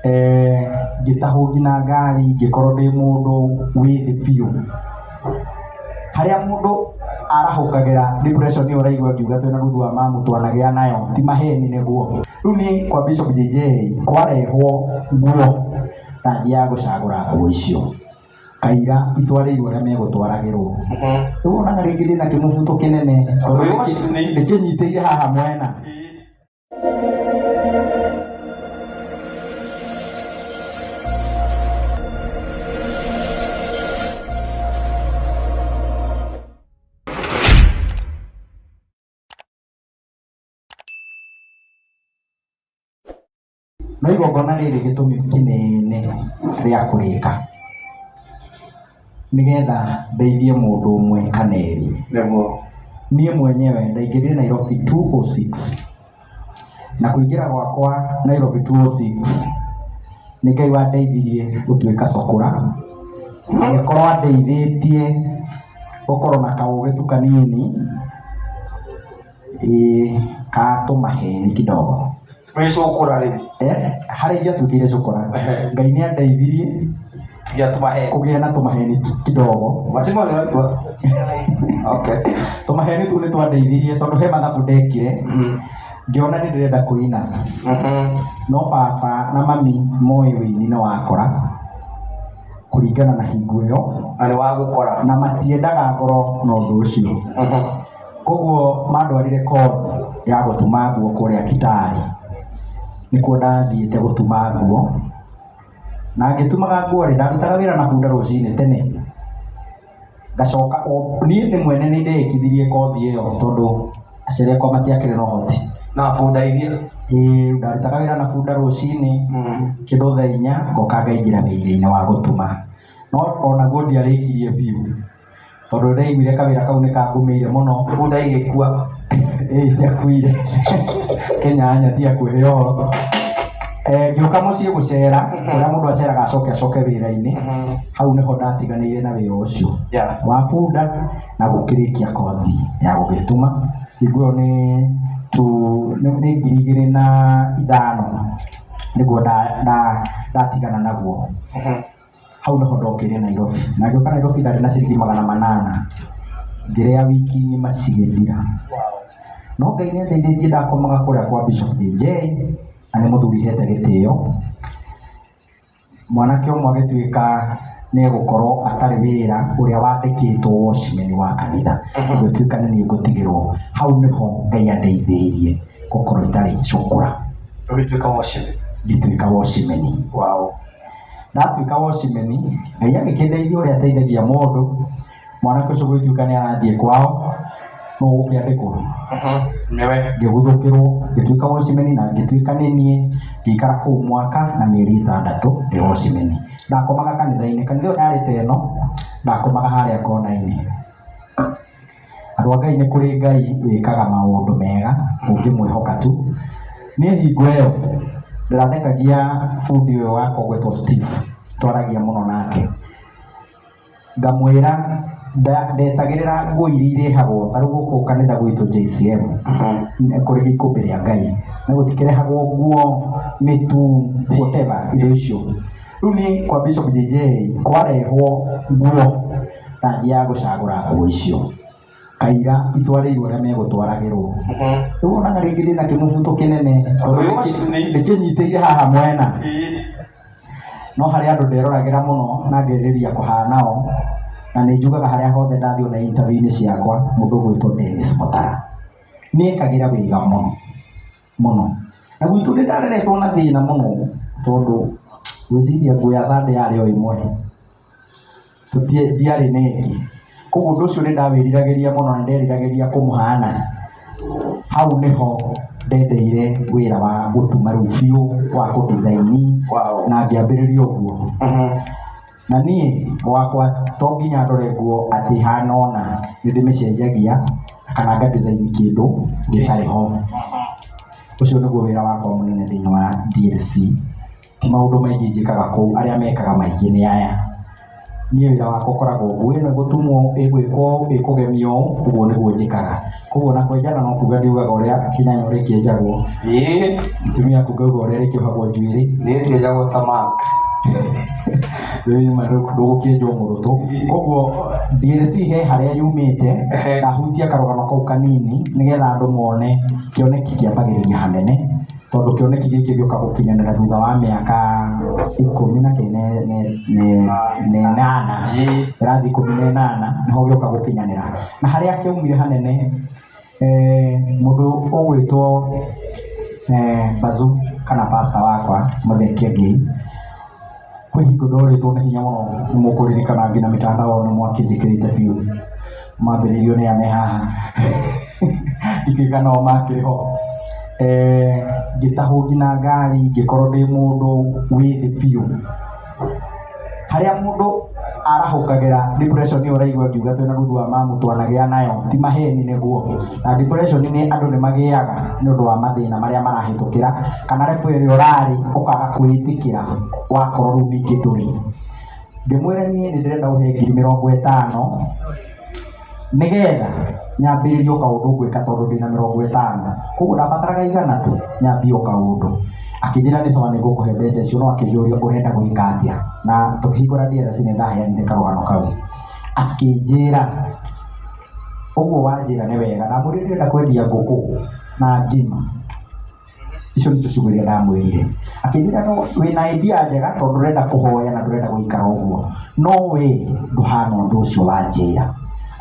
Ngĩtahwo nginya ngari, ngĩkorwo ndĩ mũndũ wĩ thĩ biũ, harĩa mũndũ arahũkagĩra depression ĩyo ũraigua ngiuga twĩna Ruthu wa mamu twanagĩa nayo, ti maheni nĩguo. Rĩu niĩ kwa Bishop JJ kwarehwo nguo, ndathiaga gũcagũra nguo icio kaira itwarĩirwo arĩa megũtwaragĩrwo. Rĩu wonaga rĩngĩ ndĩna kĩmũbuto kĩnene tondũ nĩkĩnyitĩire haha mwena. No igongona rĩrĩ gĩtũmi kĩnene rĩa kũrĩka nĩgetha ndeithie mũndũ ũmwe kana erĩ. Nĩguo. Niĩ mwenyewe ndaingĩrire Nairobi 206, na kũingĩra gwakwa Nairobi 206 nĩ Ngai wandeithirie gũtuĩka cokora, agĩkorwo andeithĩtie gũkorwo na kaũgĩ tu kanini, ĩĩ, ka tũmaheni kidogo. Wĩ cũkũra rĩu? Harĩa ingĩatuĩkĩire cũkũra, Ngai nĩ andeithirie kũgĩa tũmaheni, kũgĩa na tũmaheni kidogo. Matimũ nĩ ũraigua? Okay. Tũmaheni tu nĩ twandeithirie tondũ he mathabu ndekire, ngĩona nĩ ndĩrenda kũina, no baba na mami moĩ wĩini nĩ wakora kũringana na hingo ĩyo, na nĩ wa gũkora, na matiendaga ngorwo na ũndũ ũcio. Koguo mandwarire kothi ya gũtuma nguo kũrĩa Kitale, nĩkuo ndathiĩte gũtuma nguo, na ngĩtumaga nguo rĩ, ndarutaga wĩra na bunda rũcinĩ tene, ngacoka o niĩ nĩ mwene nĩ ndeyĩkithirie kothi ĩyo tondũ aciari akwa matiakĩrĩ na ũhoti. Na bunda iria? Ĩĩ, ndarutaga wĩra na bunda rũcinĩ, kĩndũ thaa 4 ngoka ngaingĩra wĩra-inĩ wa gũtuma, no onaguo ndiarĩkirie biũ, tondũ ndaiguire kawĩra kau nĩ kangũmĩire mũno. Bunda igĩkua? Ĩĩ, ciakuire Kĩnyanya tiga kwĩhe ũhoro. Ngĩũka mũciĩ gũcera, kũrĩa mũndũ aceraga acoke acoke wĩra-inĩ, hau nĩho ndatiganĩire na wĩra ũcio wa bunda na gũkĩrĩkia kothi ya gũgĩtuma. Hingo ĩyo nĩ 2005 nĩguo ndatigana naguo. Hau nĩho ndokire Nairobi, na ngĩũka Nairobi ndarĩ na ciringi 800, ngĩrĩa wiki ng'ima cigĩthira. No Ngai nĩ andeithĩtie, ndakomaga kũrĩa kwa Bishop JJ, na nĩ mũthuri hete gĩtĩo. Mwanake ũmwe agĩtuĩka nĩ egũkorwo atarĩ wĩra ũrĩa wandĩkĩtwo watchman wa kanitha, gũgĩtuĩka nĩ niĩ ngũtigĩrwo. Hau nĩho Ngai andeithĩirie gũkorwo itarĩ cũkũra. Ũgĩtuĩka watchman? Ngĩtuĩka watchman. Ndatuĩka watchman, Ngai agĩkĩndeithia ũrĩa ateithagia mũndũ, mwanake ũcio gũgĩtuĩka nĩ arathiĩ kwao, nũ ũgũkĩandĩkwo? Nĩwe. Ngĩguthũkĩrwo, ngĩtuĩka watchman na ngĩtuĩka nĩ niĩ, ngĩikara kũu mwaka na mĩeri 6 ndĩ watchman. Ndakomaga kanitha-inĩ, kanitha ĩyo yarĩ ta ĩno, ndakomaga harĩa kona-inĩ. Andũ a Ngai, nĩ kũrĩ Ngai wĩkaga maũndũ mega ũngĩmwĩhoka tu. Niĩ hingo ĩyo ndĩrathekagia bundi ũyũ wakwa ũgwĩtwo Steve, twaragia mũno nake, ngamwĩra ndetagĩrĩra nguo iria irĩhagwo ta rĩu gũkũ kanitha gwitũ JCM, kũrĩ gĩkũmbĩ rĩa Ngai, na gũtikĩrehagwo nguo, mĩtu, whatever, indo icio. Rĩu niĩ kwa Bishop JJ kwarehwo nguo, ndathiaga gũcagũra nguo icio kaira itwarĩirwo arĩa megũtwaragĩrwo. Rĩu wonaga rĩngĩ ndĩna kĩmũbuto kĩnene tondũ nĩkĩnyitĩire haha mwena. No harĩ andũ nderoragĩra mũno na ngerirĩria kũhana o, na nĩ njugaga harĩa hothe ndathiĩ ona interview-inĩ ciakwa, mũndũ ũgwĩtwo Dennis Mutara nĩ ekagĩra wĩra mũno mũno. Na gwitũ nĩ ndareretwo na thĩna mũno, tondũ ngwĩciria nguo ya Sunday yarĩ o ĩmwe, ndiarĩ na ĩngĩ. Koguo ũndũ ũcio nĩ ndawĩriragĩria mũno na nderiragĩria kũmũhana. Hau nĩho ndendeire wĩra wa gũtuma rĩu biũ, wa kũ design, na ngĩambĩrĩria ũguo. Na niĩ gwakwa to nginya ndore nguo atĩ ĩhana ũna, nĩ ndĩmĩcenjagia kana nga design kĩndũ gĩtarĩ ho. Ũcio nĩguo wĩra wakwa mũnene thĩinĩ wa DLC. Ti maũndũ maingĩ njĩkaga kũu, arĩa mekaga maingĩ nĩ aya. Niĩ wĩra wakwa ũkoragwo nguo ĩno ĩgũtumwo, ĩgwĩkwo, ĩkũgemio ũũ, ũguo nĩguo njĩkaga. Koguo na kwenjana no kuga ndiugaga ũrĩa kĩnyanya kĩenjagwo. Ĩĩ. Mũtumia aku ngauga ũrĩa rĩkĩohagwo njuĩrĩ. Niĩ ndienjagwo ta Mark. Ndũgũkĩenjwo mũrũtũ. Koguo DLC he harĩa yumĩte, ndahutia karũgano kau kanini nĩgetha andũ mone kĩoneki kĩambagĩrĩria hanene, tondũ kĩoneki gĩkĩ gĩũka gũkinyanĩra thutha wa mĩaka ikũmi na na ĩnana. Ĩrathiĩ 18 nĩho gĩũka gũkinyanĩra. Na harĩa kĩaumire hanene, mũndũ ũgwĩtwo Bazu kana pastor wakwa Mũthee Kĩengei, kwĩ hingo ndorĩtwo nĩ hinya mũno, nĩ mũkũririkana nginya mĩtandao nĩ mwakĩnjĩkĩrĩte biũ, mambĩrĩirio nĩ aya me haha, ndikĩũĩ kana o makĩrĩ ho. Ngĩtahwo nginya ngari, ngĩkorwo ndĩ mũndũ wĩ thĩ biũ, harĩa mũndũ arahũkagĩra depression ĩyo ũraigua ngiuga twĩna Ruthu wa mamu twanagĩa nayo, ti maheni nĩguo. Na depression nĩ andũ nĩ magĩaga nĩ ũndũ wa mathĩna marĩa marahĩtũkĩra, kana level ĩrĩa ũrarĩ ũkaga kwĩĩtĩkĩra wakorwo rĩu ningĩ ndũrĩ. Ngĩmwĩra niĩ nĩ ndĩrenda ũhe 50,000 nĩgetha nyambĩrĩrie o kaũndũ ngwĩka, tondũ ndĩna 50, koguo ndabataraga 100 tu nyambie o kaũndũ. Akĩnjĩra nĩ sawa, nĩngũkũhe mbeca icio, no akĩnjũria ũrenda gwĩka atĩa. Na tũkĩhingũra DLC nĩ ndaheanire karũgano kau. Akĩnjĩra ũguo wanjĩra nĩ wega, ndamwĩrire ndĩrenda kwendia ngũkũ na ngima. Icio nĩcio ciugo iria ndamwĩrire. Akĩnjĩra no wĩna idea njega, tondũ ndũrenda kũhoya na ndũrenda gũikara ũguo, no we ndũhana ũndũ ũcio wanjĩra.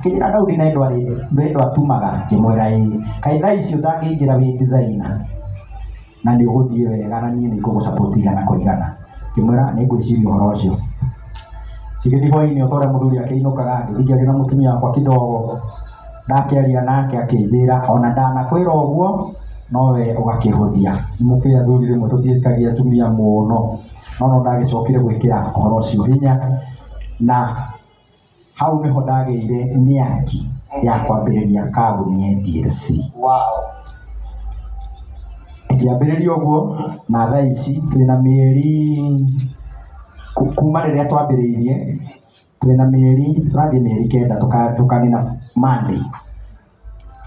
Akĩnjĩra Daudi na ndũ atumaga. Ngĩmwĩra ĩĩ. Kaĩ thaa ici ũtangĩingĩra wĩ designer na nĩ ũgũthiĩ wega, na niĩ nĩ ngũgũ igana kwa igana. Ngĩmwĩra nĩ ngwĩciria ũhoro ũcio. Ngĩgĩthiĩ hwaĩ-inĩ o ta ũrĩa mũthuri akĩinũkaga, ngĩthiĩ ngĩaria na mũtumia wakwa kidogo. Ndakĩaria nake akĩnjĩra ona ndanakwĩra ũguo no we ũgakĩhũthia. Nĩ mũkĩũĩ athuri rĩmwe tũtiĩkagia atumia mũno, no no ndagĩcokire gwĩkĩra ũhoro ũcio hinya, na hau nĩho ndagĩire mĩaki ya kwambĩrĩria kambuni ya DLC. Ĩkĩambĩrĩria ũguo, na thaa ici twĩna mĩeri kuma rĩrĩa twambĩrĩirie, twĩna mĩeri, tũrathiĩ mĩeri 9, tũkanina Monday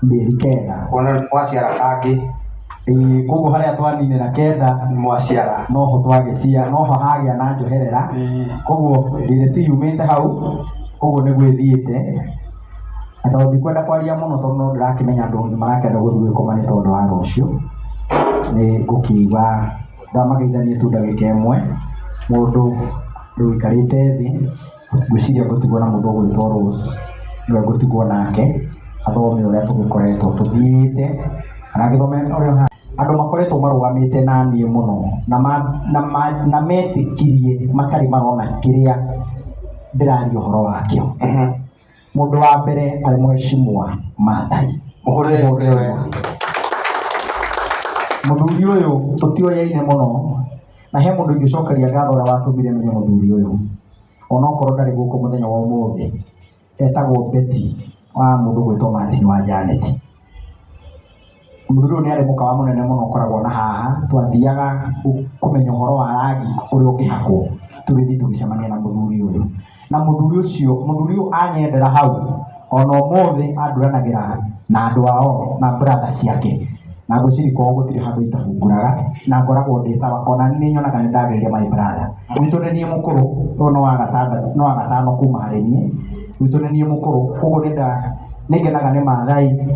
mĩeri 9. Kuona mwaciara kangĩ. Ĩĩ, koguo harĩa twaninĩra 9 Mwaciara. Noho twagĩcia, noho hagĩa na njoherera. Koguo DLC yumĩte hau, ũguo nĩguo ĩthiĩte. Na tondũ ndikwenda kwaria mũno, tondũ no ndĩrakĩmenya andũ nĩ marakĩenda gũthiĩ gwĩkoma nĩ tondũ wa rũciũ, nĩ ngũkiuga ndamageithanie tu ndagĩka ĩmwe. Mũndũ rĩu ũikarĩte thĩ, ngwĩciria ngũtigwo na mũndũ ũgwĩtwo Rose, nĩwe ngũtigwo nake athome ũrĩa tũgĩkoretwo tũthiĩte, kana agĩthome ũrĩa andũ makoretwo marũgamĩte na niĩ mũno, na metĩkirie matarĩ marona kĩrĩa ndĩraria ũhoro wakĩo. Mũndũ wa mbere arĩ Mheshimiwa Maathai. Mũhũrĩre wega. Mũthuri ũyũ tũtioyaine mũno, na he mũndũ ingĩcokeria ngatho ũrĩa watũmire menye mũthuri ũyũ, onokorwo ndarĩ gũkũ mũthenya wa ũmũthĩ. Etagwo Betty wa mũndũ ũgwĩtwo Martin wa Janet. Mũthuri ũyũ nĩ arĩ mũkawa mũnene mũno ũkoragwo na haha, twathiaga kũmenya ũhoro wa rangi ũrĩa ũngĩhakwo, tũgĩthiĩ tũgĩcemania na mũthuri ũyũ. Na mũthuri ũcio, mũthuri ũyũ anyendera hau, ona ũmũthĩ anduranagĩra na andũ ao na brother ciake. Na ngwĩciria kwao gũtirĩ handũ itahunguraga, na ngoragwo ndĩ sawa, ona nĩ nyonaga nĩ ndagĩrĩire my brother. Gwitũ nĩ niĩ mũkũrũ, ũyũ no wa gatandatũ, no wa gatano kuma harĩ niĩ. Gwitũ nĩ niĩ mũkũrũ, koguo nĩ ngenaga nĩ Maathai.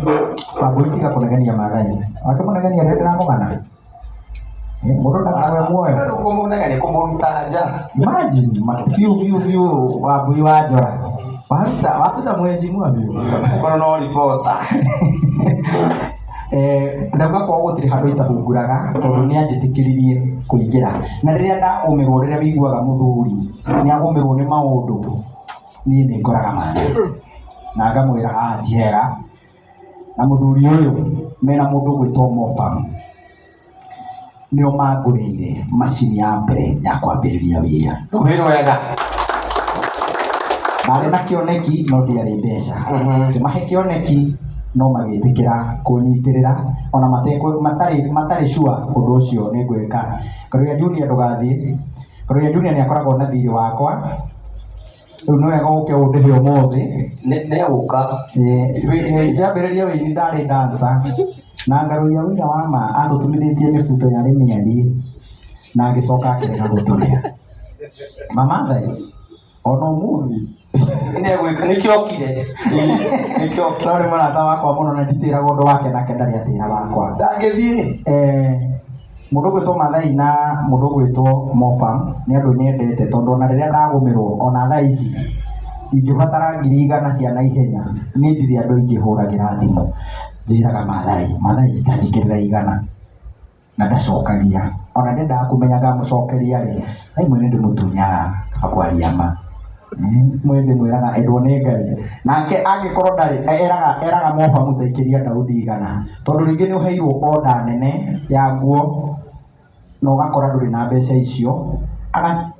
Wambũi tiga kũnegenia Maathai. Wakĩmũnegenia rĩrĩa ndĩramũgana? Mũndũ ndakagwe muoyo. Rĩu kũmũnegenia kũmũruta nja. Imagine, biũ biũ biũ, Wambũi wa Njora. Waruta mheshimiwa biũ. Ũkorwo no reporter. Ndauga kwao gũtirĩ handũ itahunguraga, tondũ nĩ anjĩtĩkĩririe kũingĩra. Na rĩrĩa ndaũmĩrwo, rĩrĩa wĩiguaga mũthuri nĩ agũmĩrwo nĩ maũndũ, niĩ nĩ ngoraga Maathai na ngamwĩra haha ti hega. Na mũthuri ũyũ mena mũndũ ũgwĩtwo Mofam, nĩo mangũrĩire macini ya mbere ya kwambĩrĩria wĩra. Rũhĩ rwega. Ndarĩ na kĩoneki no ndiarĩ mbeca. Ngĩmahe kĩoneki no magĩtĩkĩra kũnyitĩrĩra, ona matarĩ sure ũndũ ũcio nĩ ngwĩka. Karuia Junior ndũgathiĩ. Karuia Junior nĩ akoragwo na thirĩ wakwa. Rĩu nĩ wega ũke ũndĩhe ũmũthĩ. Nĩ egũka. Ngĩambĩrĩria wĩini ndarĩ dancer na ngarũia ũira wa ma atũtumithĩtie mĩbuto yarĩ mĩariĩ na agĩcoka akĩrega gũtũrĩa. Mama Thai ona ũmũthĩ Nĩ egwĩka, nĩkĩo okire, nĩkĩo okire. No nĩ mũrata wakwa mũno na nditĩraga ũndũ wake, nake ndarĩ atĩra wakwa. Ndangĩthiĩ. Mũndũ ũgwĩtwo Mathai na mũndũ ũgwĩtwo Mofam nĩ andũ nyendete, tondũ ona rĩrĩa ndagũmĩrwo, ona thaa ici ingĩbatara 100,000 cia naihenya, niĩ ndirĩ andũ aingĩ hũragĩra thimũ. Njĩraga Mathai, Mathai tanjĩkĩrĩra 100, na ndacokagia. Ona ndendaga kũmenya ngamũcokeria rĩ. Thaa imwe nĩ ndĩmũtunyaga, kaba kwaria ma. Mwĩ ndĩmwĩraga endwo nĩ Ngai nake angĩkorwo ndarĩ eraga Mofamu taikĩria Daudi 100, tondũ rĩngĩ nĩ ũheirwo order nene ya nguo na ũgakora ndũrĩ na mbeca icio.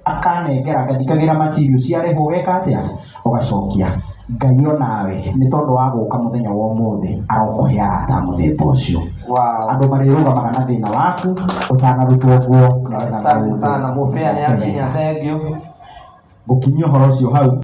Akanengera ngathikagĩra material ciarĩhwo, ũgeka atĩa? Ũgacokia. Ngai onawe nĩ tondũ wa gũka mũthenya wa ũmũthĩ arokũhe arata a mũthemba ũcio. Andũ marĩrũgamaga na thĩna waku ũtanarutwo nguo nĩgetha Asante maũndũ sana, mũbĩa nĩ moke akinya. wega. Thank you. Ngũkinyia ũhoro ũcio hau.